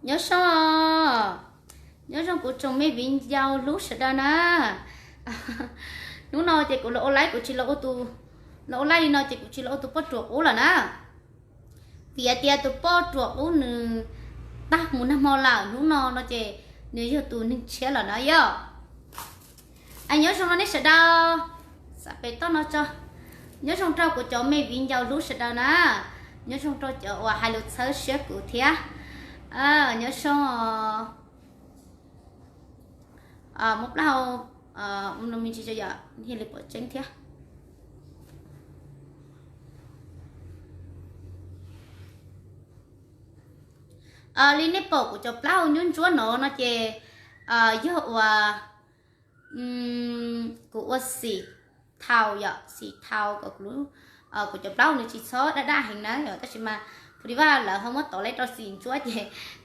Nyob zoo, nyob zoo kuv tsoom me viv ncaus hlub sawv daws na. Hnub no ces kuv los ua laib, kuv tsis los ua tus, los ua laib li no ces kuv tsis los ua tus poj ruam qub lawm na. Vim hais tias tus poj ruam qub nws tag mus nag hmo lawm, hnub no no ces nws yog tus neeg tshiab lawm na yom. Nyob zoo rau nej sawv daws, xam pem toj no tso. Nyob zoo rau kuv cov me viv ncaus hlub sawv daws na. Nyob zoo rau cov uas hais lus txhawb siab kuv thiab. Nyob zoo, muab plaub hau, no me ntsis tso yom, thiaj li pom tseeb thiab. Li nej pom kuv cov plaub hau ntsuab ntsuab no no ces yog uas kuv ua xim thau yom, xim thau kom kuv cov plaub nws tsis txhob daj daj heev na yom. Tab sis mas pus di vaj lawv ho muab tov leb rau xim ntsuab ces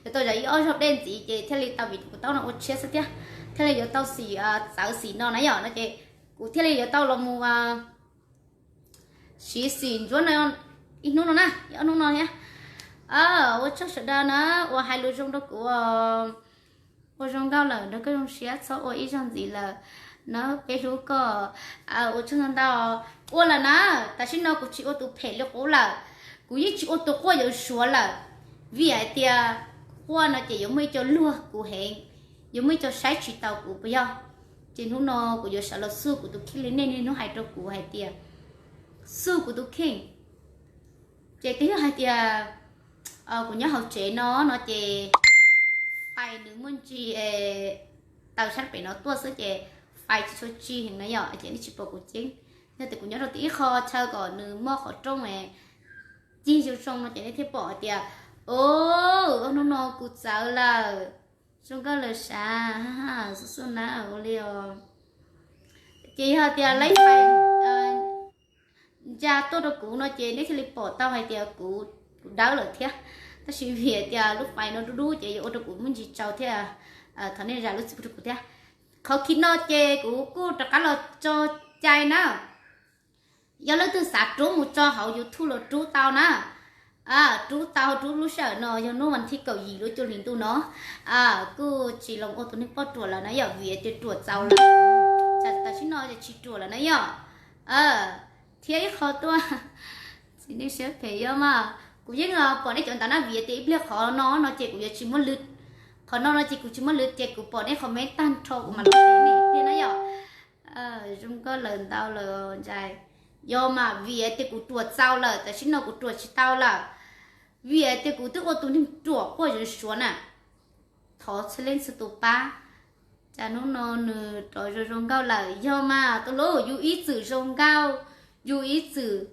yuav tau zam ib ob zaug dej ntxiv ces thiaj li tau, vim kuv taub no ua tshiab xwb thiab, thiaj li yuav tau xim, txawv xim no na yom. No ces kuv thiaj li yuav tau los mus siv xim ntsuab no ib hnub no na, ib ob hnub no thiab. Ua tsaug sawv daws na uas hais lus zoo rau kuv. Ua zoo nkauj lawm, nrog koj zoo siab txhob ua ib zaug ntxiv lawm na, peb hlub koj. Ua tsaug ntau ntau. Ua lawm na, tam sim no kuv tsis ua tus phem li qub lawm, kuv yeej tsis ua tus quaj yuav suav lawm, vim hais tias quaj no ces yuav muaj ib co luag kuv heev, yuav muaj ib co saib tsis taus kuv puas yog? Ces hnub no kuv yuav sawv los xub kuv tus kheej li nej niaj hnub hais rau kuv hais tias xub kuv tus kheej. Ces twb yog hais tias kuv nyob hauv tsev no no ces fais nws muaj ntsis taws sab pem no tuaj xwb ces fais tsis tshua tsig heev na yom, ces nej tsis pom kuv ceeb. Yog tias kuv nyob rau tim ib qho chaw kom nws muaj qhov rooj cig zoo zoo no ces nej thiaj pom hais tias, o, hnub no kuv txawv lawm, zoo nkauj lawm sav, xub xub na ua li os. Ces yog tias laib fais ntsa tuaj rau kuv no ces nej thiaj li pom tau hais tias kuv, kuv dawb lawm thiab. Tab sis vim tias lub fais no dub dub ces yuav ua rau kuv muaj ntsis tsau thiab. Thov nej zam lub txim pub rau kuv thiab. Qhov khi no ces kuv kuj rov qab los tso cai na. Yog leej twg xav rub mus tso hauv YouTube los rub tau na. Rub tau, rub lub sij hawm no yog hnub vas thib kaum yim lub cuaj hli ntuj no. Kuj tsis los ua tus neeg poj ruam lawm na yom, vim tias ruam txaus lawm. Tam sim no ces tsis ruam lawm na yom. Thiab ib qho tuaj, txiv neej siab phem yog mas kuv yeej pom nej cov ntawd na, vim tias ib pliag qhov no no ces kuv yuav tsis muaj lw, qhov no no ces kuv tsis muaj lw ces kuv pom nej comment tag nrho kuv mam los teb nej tiag na yom. Zoo nkauj lawm ntau lawm ntxhais. Yog mas vim tias kuv ruam txaus lawm, tam sim no kuv ruam tsis tau lawm, vim tias kuv twb ua tus neeg ruam quaj yuav suav na. Thov txhua leej txhua tus pab. Cas hnub no nws rov zoo zoo nkauj lawm. Yog mas tus hlub, yus ib txwm zoo nkauj, yus ib txwm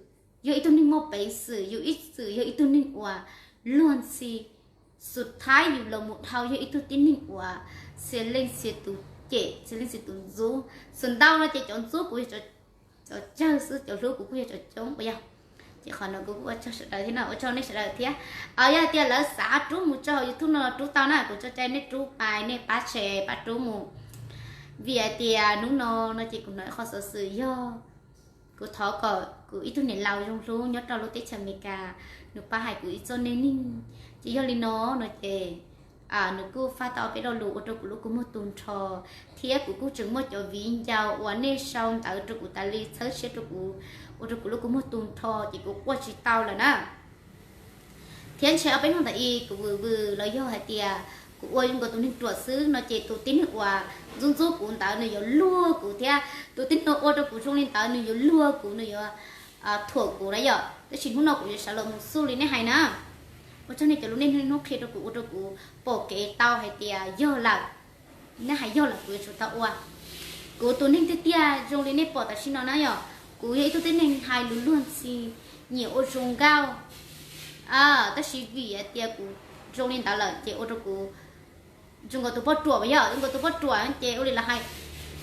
yog ib tug neeg muaj peev xwm, yus ib txwm yog ib tug neeg uas luag ntxhi. Xub thawj yus los mus dhau yog ib tug tib neeg uas txhia leej txhia tus cem, txhia leej txhia tus ntxub. Xub ntau no ces cov ntxub kuv yog cov tsawg xwb, cov hlub kuv kuj yog cov coob uas yog. Ces qhov no kuv kuj ua tsaug sawv daws thiab no, ua tsaug nej sawv daws thiab. Yog tias lawv xav rub mus tso hauv YouTube no los rub tau na, kuv tso cai nej rub pais, nej pab share pab rub mus. Vim hais tias hnub no no ces kuv hnov ib qho xov xwm yog, kuv thov kom kuv ib tug niam laus zoo hlub nyob rau lub teb chaws Amelikas, nws pab hais kuv ib txoj neej neeg. Ces yog li no no ces nws kuj faj tau peb lo lus ua rau kuv lub kua muag tu nrho, thiab kuv kuj tseem muaj cov viv ncaus uas nej sau ntawv rau kuv tas li, txhawb siab rau kuv, ua rau kuv lub kua muag tu nrho ces kuv quaj tsis tau lawm na. Thiab ntshe ob peb hnub ntawd kuv vwm vwm los yog hais tias kuv ua zoo nkaus tus neeg ruam xwb no ces tus tib neeg uas ntxub ntxub kuv ntawd nws yuav luag kuv thiab, tus tib neeg ua rau kuv zoo li ntawd nws yuav luag kuv, nws yuav thuam kuv na yom. Tab sis hnub no kuv yuav sawv los mus xub li nej hais na. Ua tsaug nej cov lus niaj hnub qhia rau kuv, ua rau kuv pom kev tau hais tias yog lawm. Nej hais yog lawm kuv yuav tsum tau ua. Kuv tus neeg tiag tiag zoo li nej pom tam sim no na yom, kuv yog ib tug tib neeg hais lus luag ntxhi, nyiam ua zoo nkauj. Tab sis vim hais tias kuv zoo li ntawd lawm ces ua rau kuv zoo nkaus tus poj ruam uas yog, zoo nkaus tus poj ruam ces ua li lawv hais.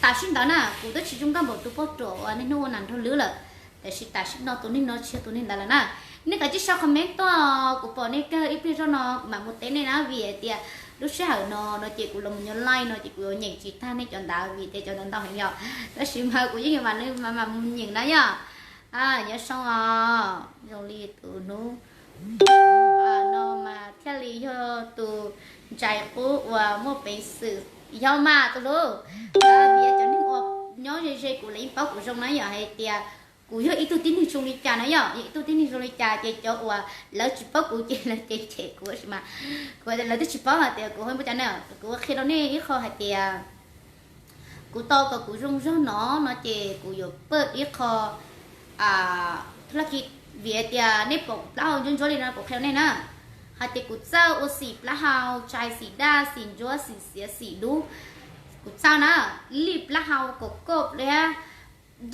Tam sim ntawd na kuv twb tsis zoo nkauj npaum tus poj ruam uas niaj hnub ua nas nrog lwb lawm, tab sis tam sim no tus neeg no tsis yog tus neeg ntawd lawm na. Nej kav tsij sau comment tuaj, kuv pom nej kawg, ib pliag zoj no kuv mam mus teb nej na, vim hais tias lub sij hawm no no ces kuv los mus nyob live no ces kuv yuav nyeem tsis tag nej cov ntawd vim tias cov ntawd ntau heev yom. Tab sis mas kuv yeej yuav mam mam mus nyeem na yom. Nyob zoo os, zoo li tus hnub no thiaj li yog tus ntsais qub uas muaj peev xwm. Yog mas tus hlub, vim cov neeg uas nyob ze ze kuv lawv yeej paub kuv zoo na yom, hais tias kuv yog ib tug tib neeg zoo li cas na yom, yog ib tug tib neeg zoo li cas ces cov uas lawv tsis paub kuv ces lawv cem cem kuv tab sis mas kuv, lawv twb tsis paub hais tias kuv ho muaj cov ne. Kuv qhia rau nej ib qho hais tias kuv tau kom kuv zoo zog no no ces kuv yuav pawj ib qho thab laj kis, vim tias nej pom kuv plaub hau ntsuab ntsuab li no kuv qhia rau nej na, hais tias kuv txawj ua xim plaub hau, tsais xim daj, xim ntsuab, xim xiav, xim dub. Kuv txawj na, lij plaub hau, kaum koj li,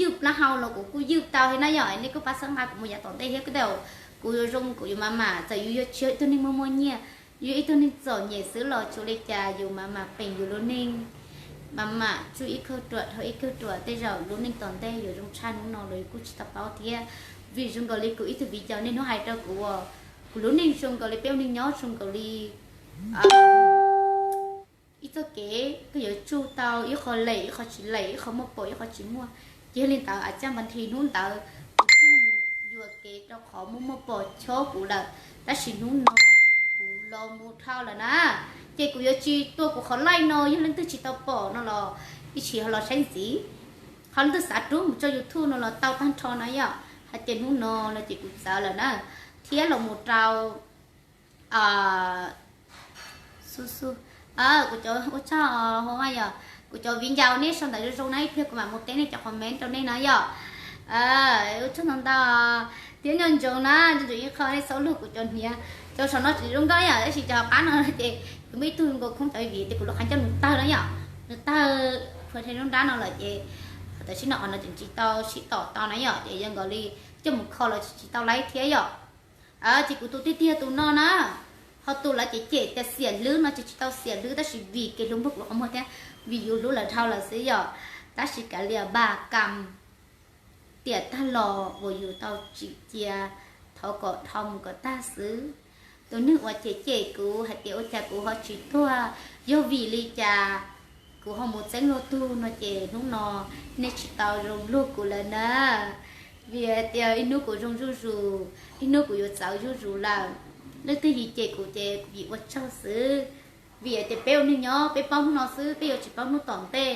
ywj plaub hau los kuv kuj ywj tau thiab na yom. Nej kuj pab txhawb nqa kuv mus yav tom ntej thiab, kuv tau, kuv yuav zoo, kuv yuav mam mam, txawm yus yog tsis yog ib tug neeg muaj muaj nyiaj, yus yog ib tug neeg txom nyem xwb los tsuas li cas yus mam mam peem yus lub neej, mam mam tsuj ib kauj ruam dhau ib kauj ruam, tej zaum lub neej tom ntej yuav zoo tshaj hnub no los yus kuj tsis tau paub thiab. Vim zoo nkaus li kuv ib tug viv ncaus niaj hnub hais rau kuv uas kuv lub neej zoo nkaus li peb ua neej nyob zoo nkaus li ib txoj kev koj yuav tsuj tau ib qho lees ib qho tsis lees, ib qho muaj pom ib qho tsis muaj. Ces yog li ntawd a caj npas nthi hnub ntawd kuv tsuj mus yuam kev rau qhov muaj muaj pom chob kuv lawm, tab sis hnub no kuv los mus dhau lawm na. Ces kuv yuav tsis tua kuv qhov laij no, yog leej twg tsis tau pom no los ib tsis ho los saib ntxiv, qhov leej twg xav rub mus tso YouTube no los tau tag nrho no yom. Hais tias hnub no no ces kuv txawv lawm na, thiab los mus rau xu xu, kuv cov ua tsaug ho yog kuv cov viv ncaus nej sau ntawv zoo zoo na, ib pliag kuv mam mus teb nej cov comment rau nej na yom. Ua tsaug ntau ntau thiab nco ntsoov na, nco ntsoov ib qho nej txhob luag kuv cov hniav, cov saum no tseem zoo nkauj yom, tab sis cov hauv qab no ces kuv muaj ib tug nkaus khoob cov vim tias kuv lub qhov ncauj nws tawg na yom, nws tawg phua rhe nruab nrab no lawm ces tam sim no qhov no tseem tsis tau sib tom tau na yom, ces yog nkaus li coj mus kho los tsis tau laib thiab yom. Ces kuv tus tiag tiag tus no na, ho tus lawv cem cem tias xiam hlwb no ces tsis tau xiam hlwb, tab sis vim kev hlub npuag kuv lub qhov muag thiab vim yus hlub lawv dhau lawm xwb yom. Tab sis kav liam npaj kam tiam tag los uas yus tau tsim cia, thov kom dhau mus kom tag xwb. Tus neeg uas cem cem kuv hais tias ua cas kuv ho tsis tuag, yog vim li cas kuv ho mus txeeb luag tug no ces hnub no nej tsis tau zoo luag kuv lawm na. Vim hais tias ib hnub kuv zoo zuj zus, ib hnub kuv yuav txawv zuj zus lawm. Leej twg yim cem kuv ces kuv yim ua tsaug xwb. Vim hais tias peb ua neeg nyob peb paub hnub no xwb, peb yuav tsis paub hnub tom ntej.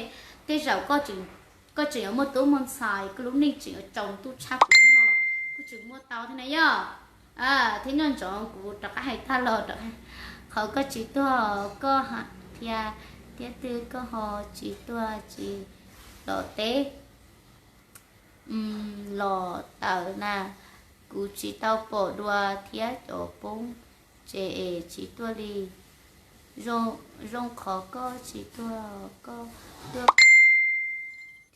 Tej zaum koj tseem yuav muaj tub muaj ntxhais, koj lub neej tseem yuav tsaus ntuj tshaj kuv hnub no los kuj tseem muaj tau thiab na yom. Thiab nco ntsoov kuv rov qab hais tag los rau qhov koj tsis tuag koj thiab, thiab twg koj ho tsis tuag tsis los teb los tawm na. Kuv tsis tau pom dua thiab cov poob tsev es tsis tuag li. Zoo qhov koj tsis tuag, koj tuag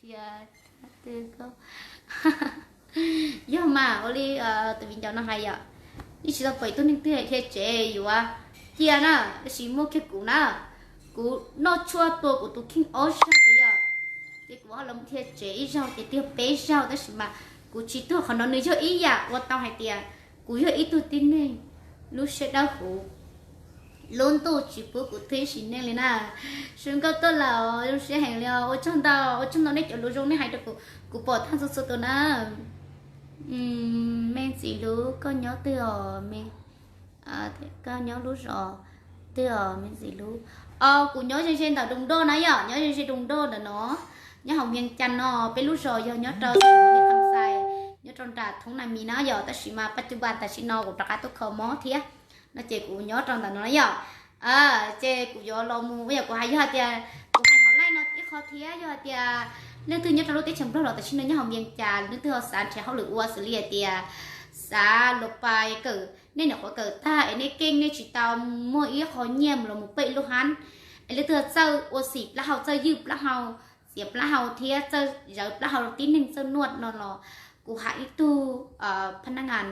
thiab twg koj. Yog mas ua li tus viv ncaus no hais yom, yeej tsis tau pom ib tug neeg twg dhia tsev yuav cia na, tab sis muaj kiag kuv na, kuv noj tshuaj tua kuv tus kheej ob zaug puas yog, ces kuv ho los dhia tsev ib zaug ces twb yog peb zaug, tab sis mas kuv tsis tuag. Qhov no nws yog ib yam ua tau hais tias kuv yog ib tug tib neeg lub siab dawb huv, lub ntuj tsis pub kuv twb sim neej li na. Zoo nkauj tuaj lawm, zoo siab heev li os. Ua tsaug ntau, ua tsaug ntau nej cov lus zoo nej hais rau kuv, kuv pom tag txhua txhua tus na. Me ntxim hlub, koj nyob twg os me? Koj nyob lub zos twg os me ntxim hlub? Kuv nyob ze ze ntawm Doos Doj na yom, nyob ze ze Doos Doj ntawm no, nyob hauv Vias Cas no. Peb lub zos yog nyob rau Xais, nyob rau nram thoob Na Mis na yom, tab sis mas pas cub pas tam sim no kuv rov qab tuaj kho mob thiab no ces kuv nyob rau ntawm no na yom. Ces kuv yuav los mus, yog kuv hais, yog hais tias kuv hais hauv live no ib qho thiab, yog hais tias leej twg nyob rau lub teb chaws Nplog los tam sim no nyob hauv Vias Cas, leej twg ho xav nrhiav hauj lwm ua xws li hais tias xav los pais kawm, nej nyuam qhuav kawm tag es nej keej nej tsis tau muaj ib qho nyiaj los mus peb lub hab, es leej twg txawj ua xim plaub hau, txawj ywj plaub hau, xiav plaub hau thiab txawj zawv plaub hau, tib neeg txawj nuaj no los kuv hais ib tug phab nab ngas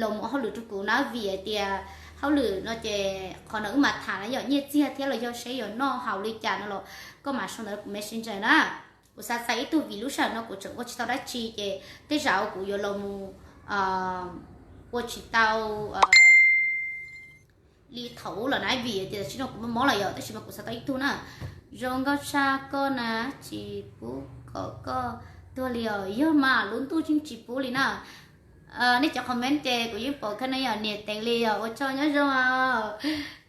los mus ua hauj lwm rau kuv na, vim hais tias hauj lwm no ces qhov no wb mam tham na yom, nyiaj txiag thiab los yog seb yuav noj haus li cas no los koj mam sau ntawv kuv messenger na. Kuv xav txais ib tug vim lub sij hawm no kuv tseem ua tsis tau dab tsi ces tej zaum kuv yuav los mus ua tsis tau li thaum ub lawm na, vim tias tam sim no kuv mob mob lawm yom, tab sis mas kuv xav tau ib tug na. Zoo nkauj tshaj koj na, tsis pub kom koj tuag li os. Yog mas lub ntuj yeej tsis pub li na. Nej cov comment ces kuv yeej pom kawg no yom, niam teev li yom, ua tsaug nyob zoo.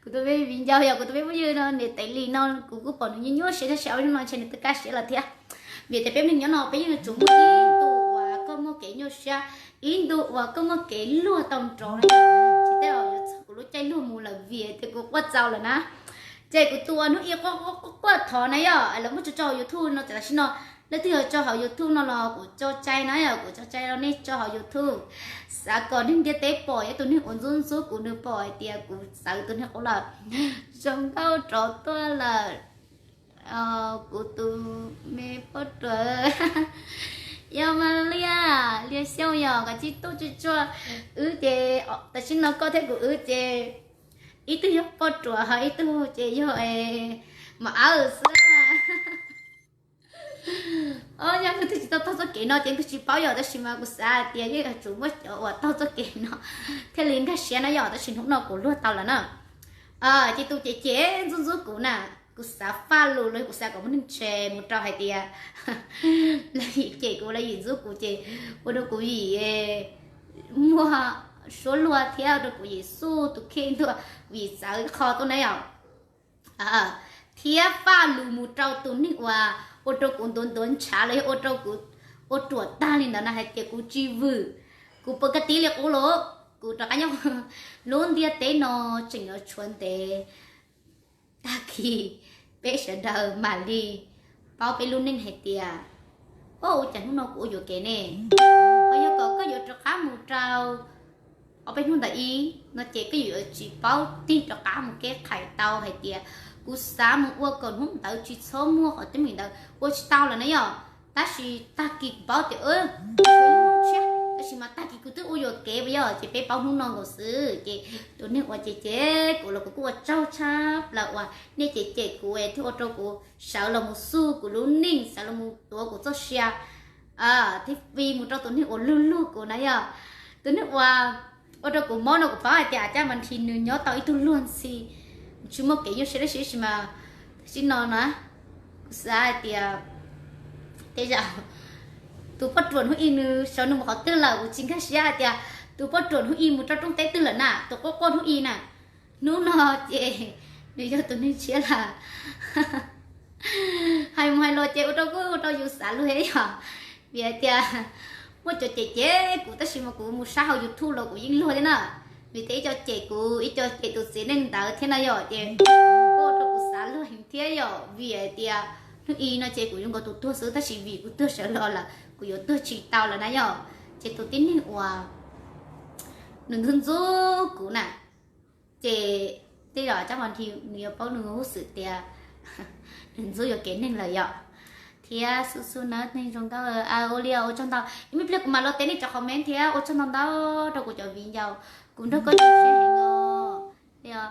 Kuv tus me viv ncaus yog kuv tus me phooj ywg no, niam teev li no, kuv kuj pom nws nyuaj nyuaj siab thiab, ua hnub no ntshe nws twb kaj siab lawm thiab. Vim tias peb neeg nyob no peb yeej yuav tsum muaj ib ntu uas koj muaj kev nyuaj siab, ib ntu uas koj muaj kev luag tau nrov na yom. Tsis tej zaum yuav txog kuv lub caij luag mus lawm vim tias kuv quaj txaus lawm na. Ces kuv tus uas hnub ib quaj quaj thov na yom, lawv muab tso hauv YouTube no, tam sim no leej twg yog tso hauv YouTube no los kuv tso cai na yom, kuv tso cai rau nej tso hauv YouTube. Xav kom neeg ntiaj teb pom, ib tug neeg uas ntxub ntxub kuv nws pom hais tias kuv txawv tus neeg qub lawm. Zoo nkauj rov tuaj lawm. Kuv tus me poj ruam. Yog mas Liaj, Liaj Xyooj yog koj tsis tuaj tsuag tsuag. Wb ces tam sim no koj thiab kuv wb ces ib tug yog poj ruam ho ib tug ces yog mam awb xwb. Yog leej twg tsis tau taug txoj kev no ces leej twg tsis paub yom, tab sis mas kuv xav hais tias yeej yuav tsum muaj cov uas taug txoj kev no thiaj li nkag siab na yom, tab sis hnub no kuv luag tau lawm na. Ces tus cem cem ntxub ntxub kuv na, kuv xav faj lus los kuv xav kom muaj neeg share mus rau hais tias lawv yim cem kuv, lawv yim ntxub kuv ces ua rau kuv yim muaj suab luag thiab ua rau kuv yim xub tus kheej tuaj, kuv yim txawv qho tuaj na yom. Thiab faj lus mus rau tus neeg uas ua rau kuv ntuav ntuav ntshav los yog ua rau kuv ua ruam tag li ntawd na hais tias kuv tsis vwm, kuv puas kaj tib li qub los kuv rov qab nyob. Lub ntiaj teb no tseem yuav tshuav ntev, tag kis peb sawv daws mam li paub peb lub neej hais tias, o, ua cas hnub no kuv ua yuam kev ne? Ho yog kom koj yuav rov qab mus rau ob peb hnub ntawd ib no ces koj yuav tsis paub tig rov qab mus keb qhais tau hais tias kuv xav mus ua kom hnub ntawd tsis txhob muaj qhov teeb meem ntawd ua tsis tau lawm na yom. Tab sis tag kis kuv paub tias tshiab, tab sis mas tag kis kuv twb ua yuam kev puas yog, ces peb paub hnub no nkaus xwb. Ces tus neeg uas cem cem kuv los kuv kuj ua tsaug tshaj plaws uas nej cem cem kuv thiaj ua rau kuv sawv los mus xub kuv lub neej, sawv los mus tuav kuv txoj sia thiab fi mus rau tus neeg uas luag luag kuv na yom. Tus neeg uas ua rau kuv mob no kuv paub hais tias Caj Mas Nthi nws nyob tau ib tug luag ntxhi, tsis muaj kev nyuaj siab dab tsi, tab sis mas tam sim no na kuv xav hais tias tej zaum tus poj ruam hnub ib nws sawv nws mus qhov twg lawm, kuv tsis nkag siab hais tias tus poj ruam hnub ib mus rau rooj teb twg lawm na, tus quaj quaj hnub ib na. Hnub no ces nws yog tus neeg tshiab lawm. Hais mus hais los ces ua rau kuj ua rau yus xav luag thiab yom. Vim hais tias muaj cov cem cem kuv tab sis mas kuv mus saib hauv YouTube los kuv yeej luag thiab na. Vim tias ib co cem kuv, ib co cem tus txiv neej ntawd thiab na yom, ces kuj ua rau kuv xav luag heev thiab yom. Vim hais tias hnub ib no ces kuv zoo nkaus tus tuag xwb tab sis vim kuv tuag sawv los lawm kuv yuav tuag tsis tau lawm na yom. Ces tus tib neeg uas nws ntxub ntxub kuv na, ces tej zaum Caj Mas Nthi nws yuav paub nws huj xwm tias nws ntxub yuam kev neeg lawm yom. Thiab xub xub nawb, neeg zoo nkauj, ua li ua tsaug ntau. Ib me pliag kuv mam los teb nej cov comment thiab ua tsaug ntau ntau rau kuv cov viv ncaus, kuv nrog koj zoo siab heev os.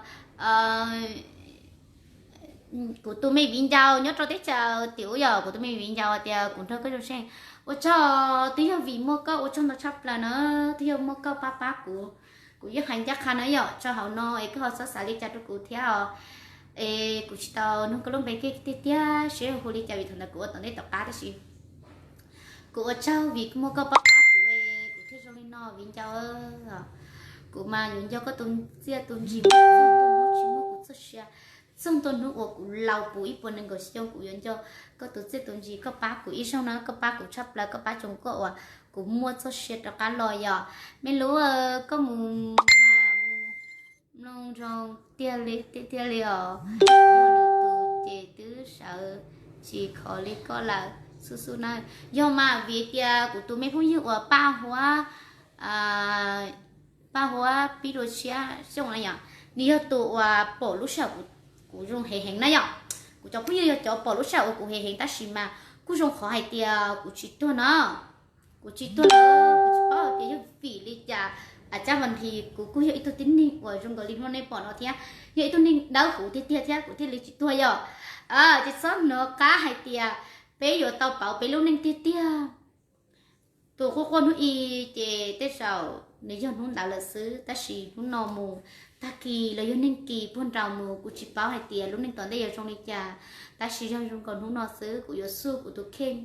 Kuv tus me viv ncaus nyob rau teb chaws tim ub yom, kuv tus me viv ncaus tias kuv nrog koj zoo siab heev. Ua tsaug, twb yog vim muaj koj, ua tsaug ntau tshaj plaws na, twb yog muaj koj pab pab kuv. Kuv yeej hais ncaj qha na yom, tso hauv no es koj ho txhob xav li cas rau kuv thiab os. Es kuv tsis tau nug koj lub npe kiag tiag tiag seb hu li cas vim thaum ntawd kuv ua tom ntej tom qab tab sis kuv ua tsaug vim muaj koj pab pab kuv es kuv thiaj zoo li no viv ncaus. Kuv mas yuav nco koj tus txiaj tus ntsig, txog ntua hnub tsis muaj kuv txoj sia, txog ntua hnub uas kuv laus puv ib puas nees nkaum xyoo kuv yuav nco koj tus txiaj tus ntsig, koj pab kuv ib zaug na, koj pab kuv tshaj plaws, koj pab tsoom koj uas kuv muaj txoj sia rov qab los yom. Me lub, koj mus mas mus mloog zoo tiag li tiag tiag li os. Yog lwm tus ces twb sawv tsis khov li koj lawm xub xub na. Yog mas vim tias kuv tus me phooj ywg uas Paj Huab, Paj Huab pib dua tshiab xyoo na yom, nws yog tus uas pom lub sij hawm kuv zoo heev heev na yom. Kuv cov phooj ywg yog cov pom lub sij hawm uas kuv heev heev tab sis mas kuj zoo qhov hais tias kuv tsis tuag na. Kuv tsis tuag lawm, kuv tsis paub tias yog vim li cas. Caj Mas Nthi kuv kuj yog ib tug tib neeg uas zoo nkaus li hnub nej pom no thiab, yog ib tug neeg dawb huv tiag tiag thiab kuv thiaj li tsis tuag yom. Ces txhob hnov qab hais tias peb yuav tau pauv peb lub neej tiag tiag. Tus quaj quaj hnub i ces tej zaum nws yog hnub ntawd lawm xwb, tab sis hnub no mus, tag kis los yog neeg kis puag nraud mus kuv tsis paub hais tias lub neej tom ntej yuav zoo li cas, tab sis yog zoo nkaus hnub no xwb kuv yuav xub kuv tus kheej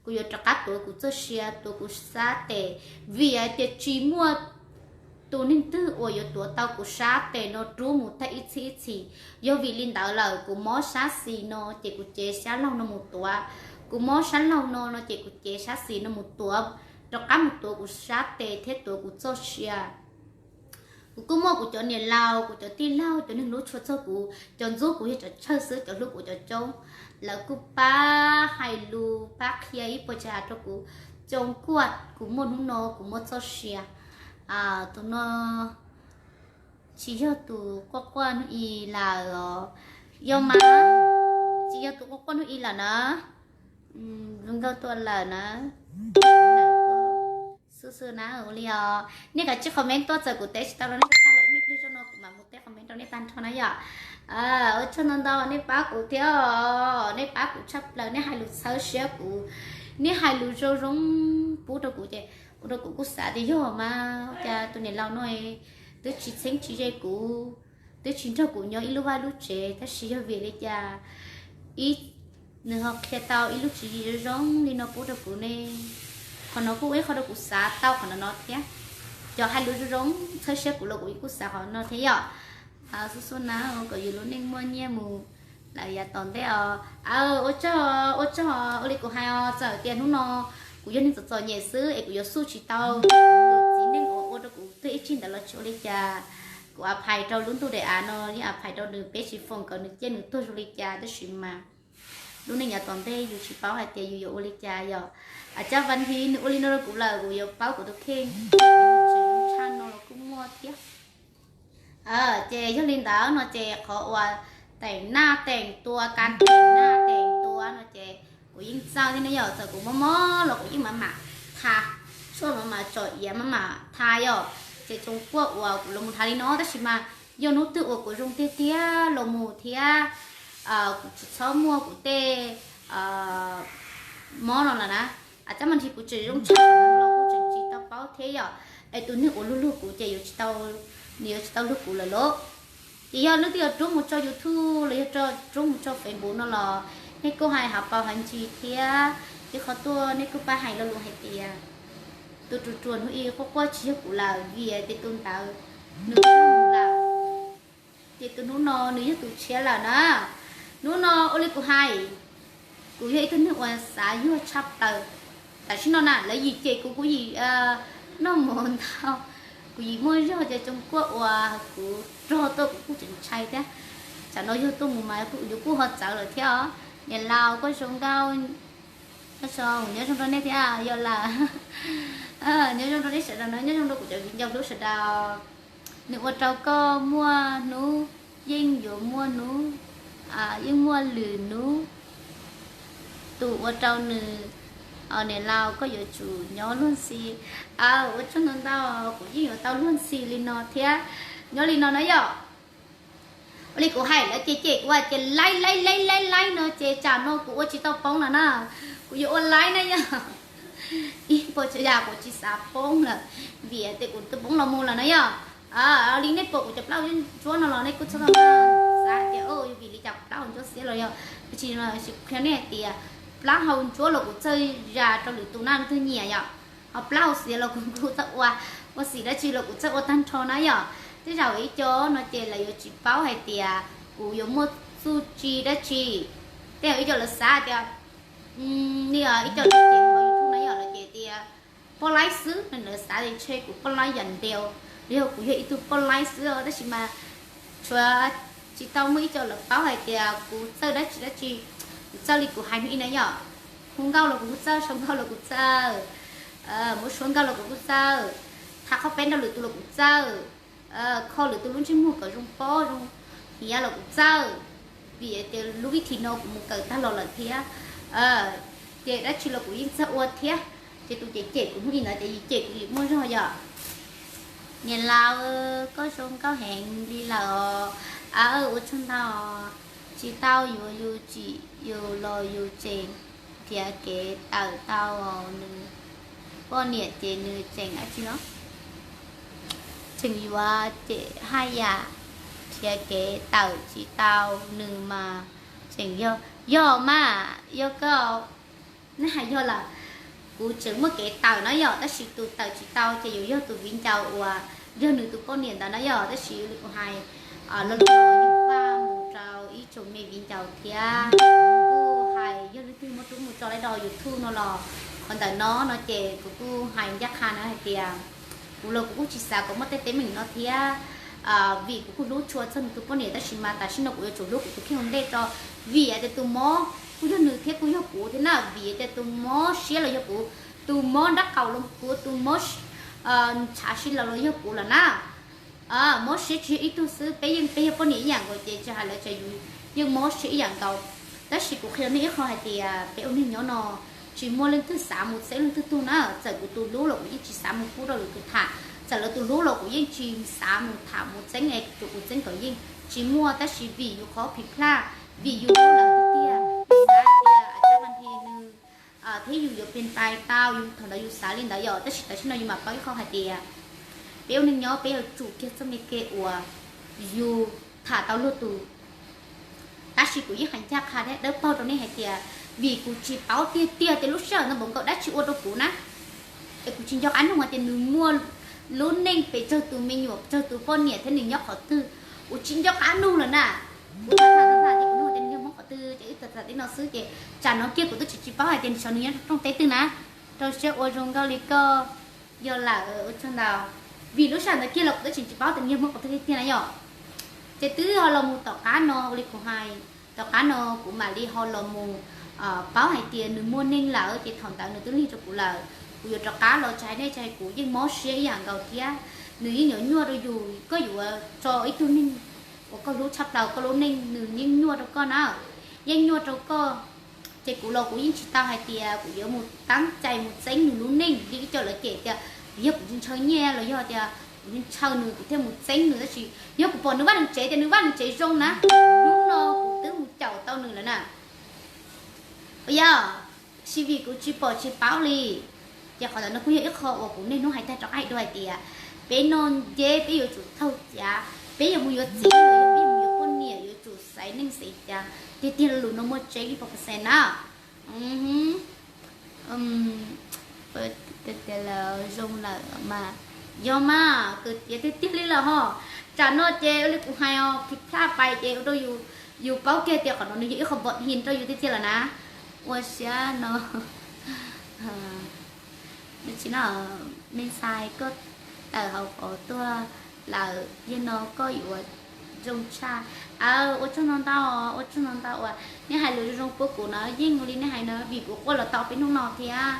kuv yuav rov qab tuav kuv txoj sia, tuav kuv sab tes, vim hais tias tsis muaj tus neeg twg uas yuav tuav tau kuv sab tes no rub mus tag ib txhis ib txhis. Yog vim li ntawd lawm kuv mob sab xis no ces kuv cev sab laug no mus tuav, kuv mob sab laug no no ces kuv cev sab xis no mus tuav, rov qab mus tuav kuv sab tes thiab tuav kuv txoj sia. Kuv kuj muaj kuv cov niam laus, kuv cov tij laug, cov neeg hlub tshua txog kuv, cov ntxub kuv yog cov tsawg xwb, cov hlub kuv cov coob. Lawv kuj pab hais lus pab qhia ib puas tsav rau kuv, coo kuaj kuv muaj hnub no kuv muaj txoj sia. Tus no tsis yog tus quaj quaj hnub i lawm os, yog mas, tsis yog tus quaj quaj hnub i lawm na, zoo nkauj tuaj lawm na. Xub xub na, ua li os, nej kav tsij comment tuaj, txawm kuv teb tsis tau los nej txhob tag lawm, ib pliag zoj no kuv mam mus teb comment rau nej tag nrho na yom. Ua tsaug ntau ntau nej pab kuv thiab os, nej pab kuv tshaj plaws, nej hais lus txhawb siab kuv, nej hais lus zoo zoo pub rau kuv ces ua rau kuv kuj xav tias yog mas cas tus niam laus no twb tsis txheeb tsis ze kuv, twb tsis nrog kuv nyob ib lub vaj lub tsev tab sis yog vim li cas ib nws ho qhia tau ib lub tswv yim zoo zoo li no pub rau kuv ne. Qhov no kuj ua ib qho rau kuv xav tau qhov no no thiab. Cov hais lus zoo zoo txhawb siab kuv los kuv kuj xav qhov no thiab yom. Xub xub na, kom yus lub neej muaj nyiaj mus lawm yav tom ntej os. Ua tsaug, ua tsaug, ua li kuv hais os, txawm tias hnub no kuv yog neeg txom txom nyem xwb es kuv yuav xub tsis tau tus txiv neej uas ua rau kuv tuag ib tsig ntawd los tsis ua li cas. Kuv a phais rau lub ntuj daim av no, yeej a phais rau nws, peb tsis foom kom nws ciaj nws tuag zoo li cas tab sis mas lub neej yav tom ntej yus tsis paub hais tias yus yuav ua li cas yom. Cab Vas His nws ua li no rau kuv lawm kuv yuav paub kuv tus kheej, tseem zoo tshaj no los kuj muaj thiab. Ces yog li ntawd no ces qhov uas teem naj teem tua, ka teem naj teem tua no ces kuv yeej txawj thiab ne yom. Txawm kuv mob mob los kuv yeej mam mam tha, tshuaj mam mam tsom iav mam mam tha yom. Ces tsoos kuaj uas kuv los mus tha li no tab sis mas yog hnub twg uas kuv zoo tiag tiag los mus thiab kuv tsis txhob muaj kuv tej mob no lawm na, a cab mas nrhi kuv tseem zoo tshaj los kuj tseem tsis tau paub thiab yom. Es tus neeg uas luag luag kuv ces yuav tsis tau, nws yuav tsis tau luag kuv lawm lauj. Ces yog leej twg yuav rub mus tso YouTube los yog rub mus tso Facebook no los nej kuj hais hav paus hav ntsis thiab. Ib qhov tuaj nej kuj pab hais lo lus hais tias tus ruam ruam hnub i quaj quaj tsis yog kuv lawm vim tias tus ntawd nws mus lawm, ces tus hnub no nws yog tus tshiab lawm na. Hnub no ua li kuv hais, kuv yog ib tug neeg uas xav yuag tshaj plaws. Tam sim no na lawv yim cem kuv, kuv yim noj mov ntau, kuv yim muaj zog ces tsoos kuaj uas kuv rog tuaj kuv kuj tseem ntshai thiab. Tsam no yog tuaj mus mas yuav kuj ho txawv lawm thiab os. Niam laus koj zoo nkauj, nyob zoo rau nej thiab yog lawm. Nyob zoo rau nej sawv daws na, nyob zoo rau kuv cov viv ncaus hlub sawv daws. Nws ua rau koj muaj hnub, yeej yuav muaj hnub, yeej muaj lwm hnub. Tus ua rau nws, niam laus koj yuav tsum nyob luag ntxhi. Ua tsaug ntau ntau, kuv yeej yuav tau luag ntxhi li no thiab. Nyob li no na yom. Ua li kuv hais lawv ces cem kuv hais tias laib laib laib laib laib no ces tsam no kuv ua tsis tau poob lawm na. Kuv yuav ua laib na yom. Ib puas tsav yam kuv tsis xav poob lawm, vim tias kuv twb poob los mus lawm na yom. Li nej pom kuv cov plaub hau ntsuab no los nej kuj txhob tau xav tias vim li cas kuv plaub hau ntsuab xiab los yog. Tab sis qhia nej hais tias plaub hau ntsuab los kuv txawj zam rau lwm tus na, leej twg nyiam yom. Ho plaub hau xiav los kuv kuj txawj ua, ua xim dab tsi los kuv txawj ua tag nrho na yom. Tej zaum ib co no ces lawv yuav tsis paub hais tias kuv yuav muaj txuj ci dab tsi. Tej zaum ib co lawv xav tias, li ib co lawv ces ua YouTube na yom, lawv ces tias poj laib xwb no, lawv xav tias ntshe kuv poj laib yam nteos, los yog kuv yog ib tug poj laib xwb os. Tab sis mas tshuav tsis tau muaj ib co lawv paub hais tias kuv txawj dab tsi dab tsi. Kuv txawj li kuv hais hnub i na yom, hu nkauj los kuv kuj txawj, sau nkauj los kuv txawj, muab suab nkauj los kuv kuj txawj, tham qhov peb nrog lwm tus los kuv txawj, kho lwm tus lub ntsej muag kom zoo pob zoo hiav los kuv txawj. Vim tias lub vib thim no kuv mus kawm tag los lawm thiab, ces dab tsi los kuv yeej txawj ua thiab. Ces tus cem cem kuv hnub i ntawd ces yim cem kuv yim muaj zog yom. Niam laus, koj zoo nkauj heev li lawm os. Aw, ua tsaug ntau. Tsis tau yuav yus tsim yus los yus tseem nrhiav kev tawm tau nws. Poj niam ces nws tseem dab tsi no, tseem yuav cem haj yam, nrhiav kev tawm tsis tau nws mas tseem yog, yog mas yog koj, nej hais yog lawm. Kuv tseem muaj kev tawm na yom, tab sis tus tawm tsis tau ces yuav yog tus viv ncaus uas yog nws tus poj niam ntawd na yom, tab sis li kuv hais, lo lus no yog faj mus rau ib tsoom me viv ncaus thiab. Kuv hais yog leej twg muab rub mus tso lawm rau YouTube no los qhov ntawm no no ces kuv kuj hais ncaj qha na hais tias kuv los kuv kuj tsis xav kom muaj tej teeb meem no thiab, vim kuv kuj hlub tshua txog nws tus poj niam tab sis mas tam sim no kuv yuav tsum hlub kuv tus kheej ua ntej tso, vim hais tias tus mob kuj yog nws thiab kuj yog kuv thiab na, vim hais tias tus mob siab los yog kuv, tus mob nraub qaum los kuv, tus mob ntshav si los los yog kuv lawm na. Mob siab tsis yog ib tug xwb, peb yeej peb yog poj niam ib yam nkaus ces tsis hais lawv tsam yus yeej mob siab ib yam nkaus. Tab sis kuv qhia nej ib qho hais tias peb ua neeg nyob no tsis muaj leej twg xav mus txeeb leej twg tug na, txawm kuv tus hlub los kuv yeej tsis xav mus pub rau lwm tus tham, txawm lawv tus hlub los kuv yeej tsis xav mus tham mus txeeb es tsuas kuv txeeb kom yeej tsis muaj, tab sis vim yus qhov phiv plaj, vim yus hlub lawv tiag tiag, xav tias caj ma thi nws thiab yus yuav pes ntais tau, yus thaum ntawd yus xav li ntawd yom, tab sis tam sim no yus mam paub ib qho hais tias peb ua neeg nyob peb yuav tsum kiag txoj me kev uas yus tham tau luag tus. Tab sis kuv yeej hais ncaj qha thiab dawb paug rau nej hais tias vim kuv tsis paub tiag tiag tias lub sij hawm ntawd npaum nkaus dab tsi ua rau kuv na, es kuv tsis nco qab nug hais tias nws muaj lub neej pes tsawg tus me nyuam, tsawg tus poj niam thiab nws nyob qhov twg, kuv tsis nco qab nug lawm na. Kuv tham tham tham tias kuv nug tias nws yog Hmoob qhov twg ces wb tham tham li no xwb ces tsam no kiag kuv twb tsis tsis paub hais tias nws xyov nws nyob rooj teb twg na. Rau siab ua zoo nkauj li koj yog lawm ua tsaug ntau. Vim lub sij hawm ntawd kiag los kuv twb tsis tsis paub tias nws yog Hmoob qhov twg tiag tiag na yom. Ces twb ho los mus tom qab no ua li kuv hais, tom qab no kuv mam li ho los mus paub hais tias nws muaj neej lawm ces thaum ntawd nws twb lig rau kuv lawm. Kuv yuav rov qab los tsis hais nej tsis hais kuv yeej mob siab ib yam nkaus thiab. Nws yeej yuav nyuaj rau yus, koj yuav tso ib tug neeg uas koj hlub tshaj plaws koj lub neej nws yeej nyuaj rau koj na, yeej nyuaj rau koj. Ces kuv los kuv yeej tsis tau hais tias kuv yuav mus teeb cai mus txeeb nws lub neej li ib co lawv cem tias yog kuv ntshaw nyiaj los yog tias kuv ntshaw nws kuv thiaj mus txeeb nws, tab sis yog kuv pom nws vaj nws tsev tias nws vaj nws tsev zoo na, hnub no kuv twb mus caum tau nws lawm na. Yog, sis vim kuv tsis pom tsis paub li. Ces qhov ntawd no kuj yog ib qho uas kuv niaj hnub hais tag rov qab hais dua hais tias peb noj nceb peb yuav tsum txaug cav, peb yuav mus yuav txiv los yog peb yuav mus yuav poj niam yuav tsum xaiv neej xaiv cav tiag tiag, lus no muaj tseeb ib puas percent na. Tias lawv zoo lawm mas, yog mas kawg tiag tiag li lawm ho. Tsam no ces ua li kuv hais os, phiv plaj pais ces ua rau yus paub kiag tias qhov no nws yog ib qho bom hin rau yus tiag tiag lawm na. Ua siab no, tsis no, me ntxhais koj tawm hauv qhov tuag lawm, yog no koj yuav zoo tshaj. Aw, ua tsaug ntau ntau, ua tsaug ntau ntau uas nej hais lus zoo zoo puab kuv na, yeej li nej hais na, vim kuv quaj los tau peb hnub no thiab.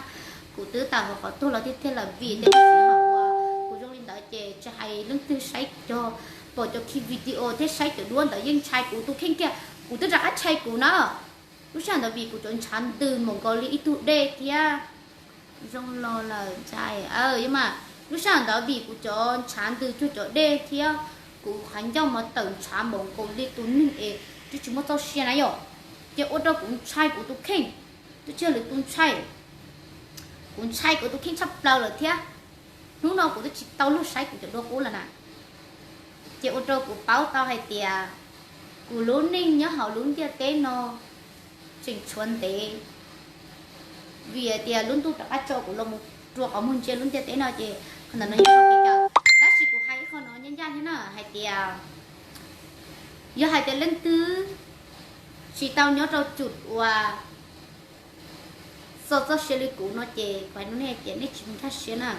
Kuv twb tawm hauv qhov tuag los tiag tiag lawm vim tias kuv tsis hais uas kuv zoo li ntawd ces tsis hais leej twg saib cov, pom cov ki video thiab saib cov duab ntawd yeej ntshai kuv tus kheej kiag, kuv twb rov qab ntshai kuv na. Lub sij hawm ntawd vim kuv cov ntshav ntws npaum nkaus li ib tug dej thiab. Zoo los lawm ntshai, yog mas lub sij hawm ntawd vim kuv cov ntshav ntws cuag cov dej thiab kuv qhov ncauj mas tawm ntshav npaum nkaus li tus neeg es twb tsis muaj txoj sia na yom, ces ua rau kuv ntshai kuv tus kheej, twb tsis yog lwm tus ntshai, kuv ntshai kuv tus kheej tshaj plaws lawm thiab. Hnub no kuv twb tsis tau luag saib kuv cov duab qub lawm na. Ces ua rau kuv paub tau hais tias kuv lub neej nyob hauv lub ntiaj teb no tseem tshuav ntev, vim hais tias lub ntuj rov qab tso kuv los mus rua qhov muag ntsia lub ntiaj teb no ces qhov ntawd no yog kev kawm. Tab sis kuv hais ib qho no ncaj ncaj thiab na hais tias yog hais tias leej twg tsis tau nyob rau tsum uas txo txoj sia li kuv no ces kuv hais rau nej hais tias nej tsis nkag siab na.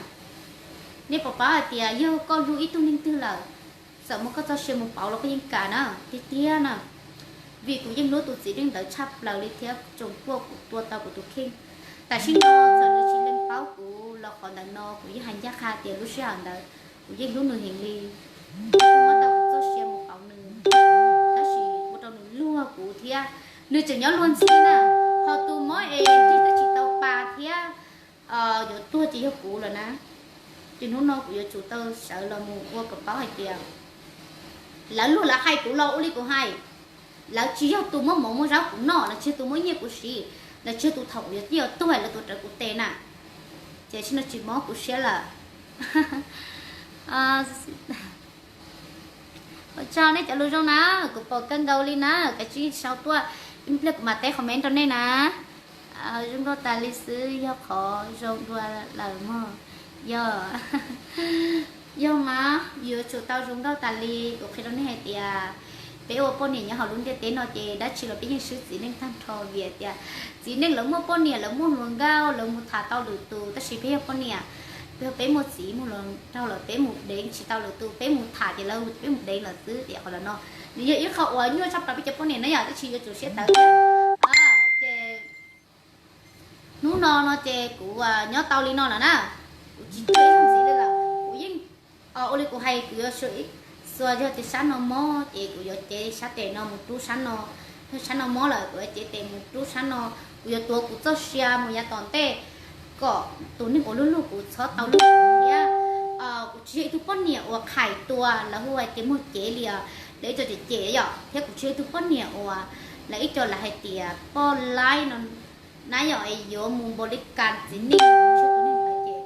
Nej puas paub hais tias yog koj hlub ib tug neeg twg lawm, txawm muab koj txoj sia mus pauv los koj yeej kam na, tiag tiag na. Vim kuv yeej hlub tus txiv neej ntawd tshaj plaws li thiab tsoom puaj kuv tua tau kuv tus kheej. Tam sim no txawm nws tsis lees paub kuv los qhov ntawd no kuv yeej hais ncaj qha tias lub sij hawm ntawd kuv yeej hlub nws heev li. Kuv muab tau kuv txoj sia mus pauv nws, tab sis ua rau nws luag kuv thiab. Nws tseem nyob luag ntxhi na, ho tus mob es nrig twb tsis tau pa thiab, yuav tuag ces yog kuv lawm na. Ces hnub no kuv yuav tsum tau sawv los mus ua kom paub hais tias lawv luag lawv hais kuv los ua li kuv hais. Lawv tsis yog tus muab mov muab zaub kuv noj, lawv tsis yog tus muab nyiaj kuv siv, lawv tsis yog tus thaum kuv yuav tuag lawv tuav rawv kuv tes na. Ces tam sim no tsis mob kuv siab lawm. Ua tsaug nej cov lus zoo na, kuv pom kawg nkaus li na, kav tsij sau tuaj, ib pliag kuv mam teb comment rau nej na. Zoo nkauj tas li xwb yog qhov zoo dua lawm mog. Yog, yog mas yuav tsum tau zoo nkauj tas li. Kuv qhia rau nej hais tias peb ua poj niam nyob hauv lub ntiaj teb no ces dab tsi los peb yeej swb txiv neej tag nrho vim tias txiv neej lawv muaj poj niam, lawv muaj hluas nkauj, lawv mus tham tau lwm tus, tab sis peb yog poj niam, peb, peb muaj txiv muaj hluas nraug lawm peb mus deev tsis tau lwm tus, peb mus tham ces lawv peb mus deev lawm xwb. Tias qhov no nws yog ib qho uas nyuaj tshaj plaws peb cov poj niam na yom, tab sis yuav tsum siab tawv thiab. Ces hnub no no ces kuv nyob tau li no lawm na, kuv tsis tau ib zaug ntxiv li lawm. Kuv yeej, ua li kuv hais kuv yuav xua, yog tias sab no mob ces kuv yuav cev sab tes no mus rub sab no, yog sab no mob lawm kuv yuav cev tes mus rub sab no. Kuv yuav tuav kuv txoj sia mus yav tom ntej kom tus neeg uas luag luag kuv txhob tau luag kuv thiab. Kuv tsis yog ib tug poj niam uas khais tua lawv hu hais tias muag cev li os, lawv ib co cem cem yom, thiab kuv tsis yog ib tug poj niam uas lawv ib co lawv hais tias poj laib no na yom, es yuav mus npaum li kas txiv neej tsis yog tus neeg ntawd ces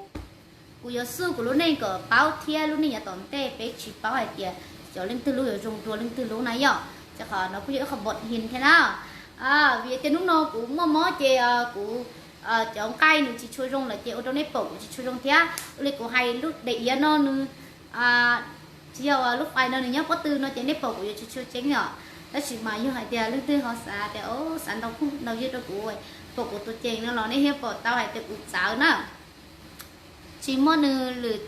kuv yuav xub kuv lub neej kom paub thiab lub neej yav tom ntej peb tsis paub hais tias cov leej twg lub yuav zoo dua leej twg lub na yom. Ces qhov no kuj yog ib qho npau his thiab na. Vim tias hnub no kuv muaj mob ces kuv cov nqaij nws tsis tshua zoo lawm ces ua rau nej pom kuv tsis tshua zoo thiab. Ua li kuv hais lub daim iav no nws tsis yog lub fais no nws nyob pob tw no ces nej pom kuv yuav tsis tshua tseeb yom. Tab sis mas yog hais tias leej twg ho xav tias xav ntau phooj ntau ywg rau kuv, pom kuv tus ceem no los nej thiaj pom tau hais tias kuv txawv na. Tsis muaj nws lwm,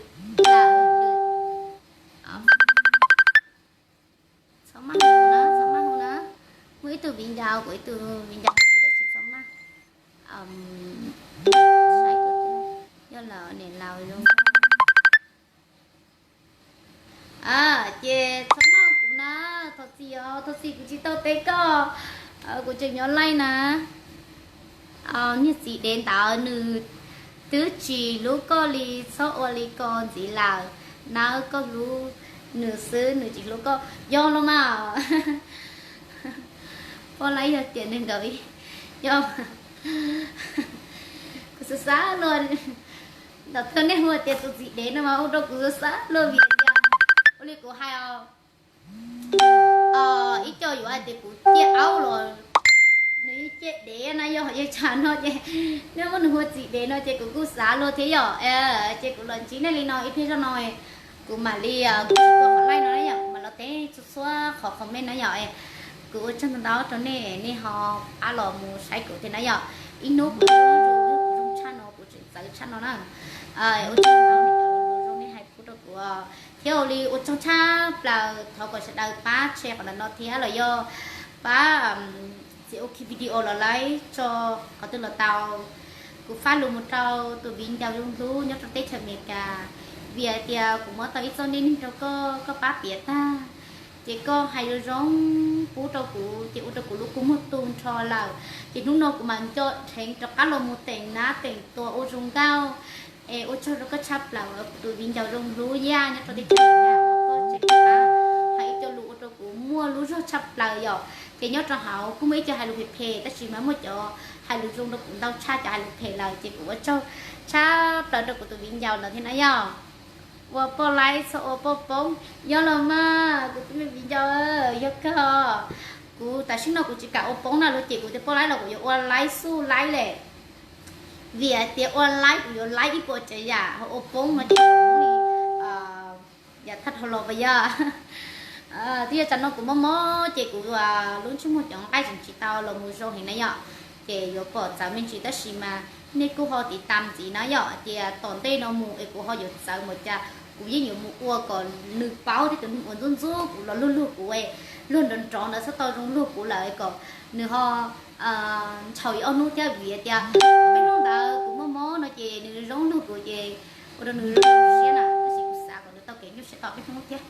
txhob maj hu na, txhob maj hu na. Muaj ib tug viv ncaus, kuv ib tug viv ncaus kuv tab sis txhob maj saib kuv thiab, yog lawm niam laus zoo. Ces txhob maj hu kuv na, thov txim os, thov txim kuv tsis tau teb koj, kuv tseem nyob laij na. Niag txiv dev ntawd nws twb tsis hlub koj li, txhob ua li ko ntxiv lawm, nawb koj hlub nws xwb nws tsis hlub koj, yog los mas. Poj laib yog tias neeg nkaus ib, yog kuv xav xav luag, ntawm thawj nej hu tias tus txiv dev no mas ua rau kuv xav xav luag vim tias ua li kuv hais os, ib co yuav hais tias kuv ciaj aub los nws yeej ciaj dev na yog, yog tsam no ces nej muab nws hu txiv dev no ces kuv kuj xav luag thiab yom. Ces kuv los ntsib nej li no ib pliag zoj no, kuv mam li, kuv tsis tau qhov laij no na yom, kuv mam los teb txhua txhua qhov comment na yom. Kuv ua tsaug ntau ntau rau nej, nej ho pab los mus saib kuv thiab na yom. Ib hnub kuv zoo tshaj no, kuv tseem txawv tshaj no na. Ua tsaug ntau nej cov lus zoo nej hais pub rau kuv, thiab ua li ua tsaug tshaj plaws, thov kom sawv daws pab share qhov ntawm no thiab los yog pab txiav ua ki video los laib tso qhov twg los tau. Kuv faj lus mus rau tus viv ncaus zoo hlub nyob rau teb chaws Amelikas, vim hais tias kuv muab tau ib txoj neej neeg rau koj, koj pab piav tag, ces koj hais zoo zoo pub rau kuv ces ua rau kuv lub kua muag tu nrho lawm. Ces hnub no kuv mam nco dheev rov qab los mus teem nab teem tua ua zoo nkauj. Es ua tsaug rau koj tshaj plaws tus viv ncaus zoo hlub Yaj nyob rau teb chaws Amelikas, koj tseem hais ib co lus ua rau kuv muaj lub zog tshaj plaws yom. Ces nyob rau hauv kuj muaj ib co hais lus phem phem tab sis mas muaj cov hais lus zoo rau kuv ntau tshaj cov hais lus phem lawm ces kuv ua tsaug tshaj plaws rau kuv tus viv ncaus ntawd thiab na yom. Ua poj laib txhob ua poj poob, yog los mas kuv tus me viv ncaus, yog kawg. Kuv tam sim no kuv tsis kam ua poob na, luag cem kuv tias poj laib los kuv yuav ua laib xub laib lawm. Vim hais tias ua laib kuv yuav laib ib puas tsav yam, ho ua poob no ces kuv li yam thaj dhau los pas yog. Twb yog tsam no kuv mob mob ces kuv lub ntsej muag cov nqaij tseem tsis tau los mus zoo heev na yom, ces yuav pom txawv me ntsis tab sis mas nej kuj ho tiv tam ntxiv na yom, tias tom ntej no mus es kuv ho yuav txawv npaum cas kuv yeej yuav mus ua kom nws paub thiab tus neeg uas ntxub ntxub kuv los luag luag kuv, luag nrov nrov ntawd txhob tau zoo luag kuv lawm kom nws ho ntshaus ib ob hnub thiab vim tias peb hnub ntawd kuv mob mob no ces nws zoo luag kuv ces ua rau nws zoo siab na, tab sis kuv xav kom nws tau kev nyuaj siab tau peb hnub thiab,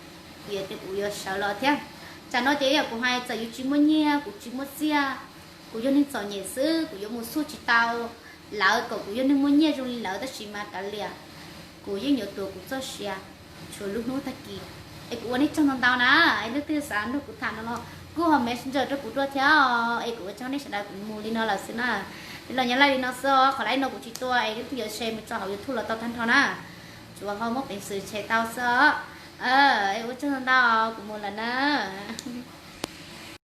vim tias kuv yuav sawv los thiab. Tsam no ces yog kuv hais txawm yus tsis muaj nyiaj kuv tsis muaj txiaj, kuv yog neeg txom nyem xwb kuv yuav mus xub tsis tau lawv kom kuv yog neeg muaj nyiaj zoo li lawv tab sis mas kav liam, kuv yeej yuav tuav kuv txoj sia tshuav lub hnub tag kis. Es kuv ua nej tsaug ntau ntau na, es leej twg xav nrog kuv tham no los kuj ho messenger rau kuv dua thiab os. Es kuv ua tsaug nej sawv daws, kuv mus li no lawm xwb na. Los nyob laij li no xwb os, qhov laij no kuv tsis tua es leej twg yuav share mus tso hauv YouTube los tau tag nrho na. Tsuas ho muab peev xwm tshem tau xwb os. Es ua tsaug ntau ntau, kuv mus lawm na.